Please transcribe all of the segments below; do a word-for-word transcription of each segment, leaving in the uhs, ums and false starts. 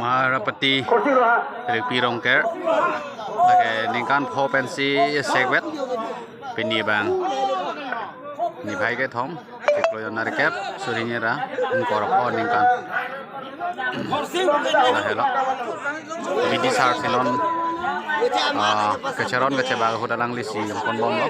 Maharapati Rikpi Rongker. Lake ningkan pho pensi sekvet. Pini abang niphai kethom, chiklo jon nerkep, suri hini ra ingkoi ra pho ningkan. Lahelo. Bidi sar silon, ah, kecheron kechebak ahut alanglisi jongpon bomlo.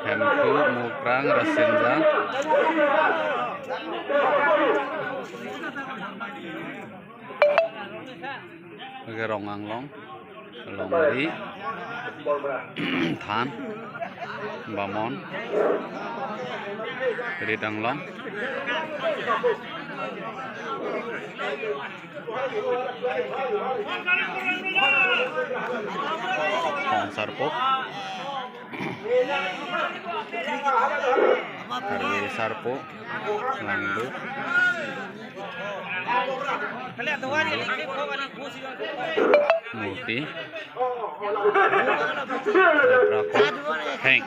Hemphu, Mukrang, Rasinja. Lake Rong Anglong, Longri, Than, Bamon, Rit Anglong, Hong Sarpo, Karbi Sarpo, Langdu, Murti, Rako, Heng.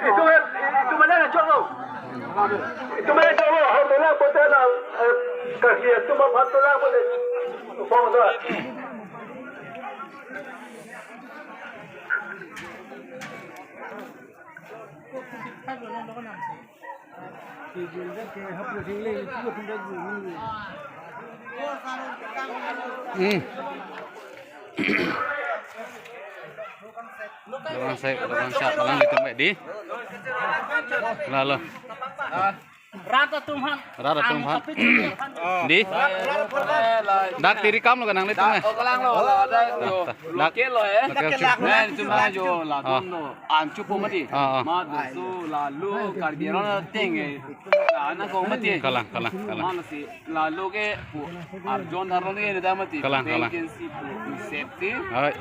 Itu, itu mana cok lo? Itu mana cok lo? Hau tolak bote na, eh, kasi itu mah hau tolak bote. Pong tu. Hmm. Langsung, langsung, langsung itu, Mbak, di. Lalu. Rat atum aphan. Rat atum aphan. Di. Dak tiri kam lo kanang ni tum eh. Oh, kalang lo. Dak, dak. Local lo eh. Local, local. Nah, cuma jo la dun lo. Anchu po mati. Ah, ah. Ma so lalu Karbi Anglong ting eh. Anak ko mati. Kalang, kalang, kalang. Mana si lalu ke pu arjon tharlo ni dah mati. Kalang, kalang. Bengkel si pu safety. Hai.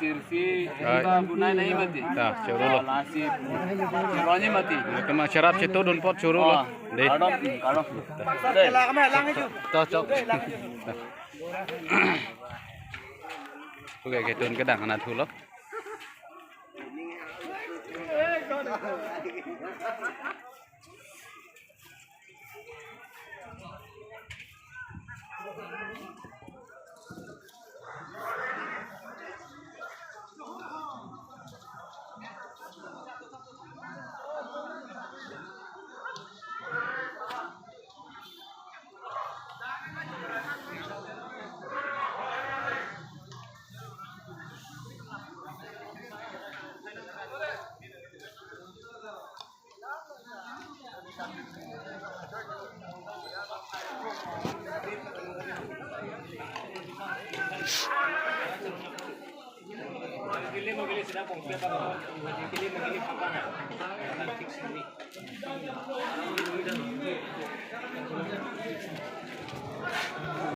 Sirsi. Hai. Kita punai nahi mati. Ta, choro lo. Lasi pu choro ni mati. Itu mah sharap situ dun pot choro lo. Oh. Deh. Karo, karo. Deh. Cocok. Oke, ketun kedang anak dulu.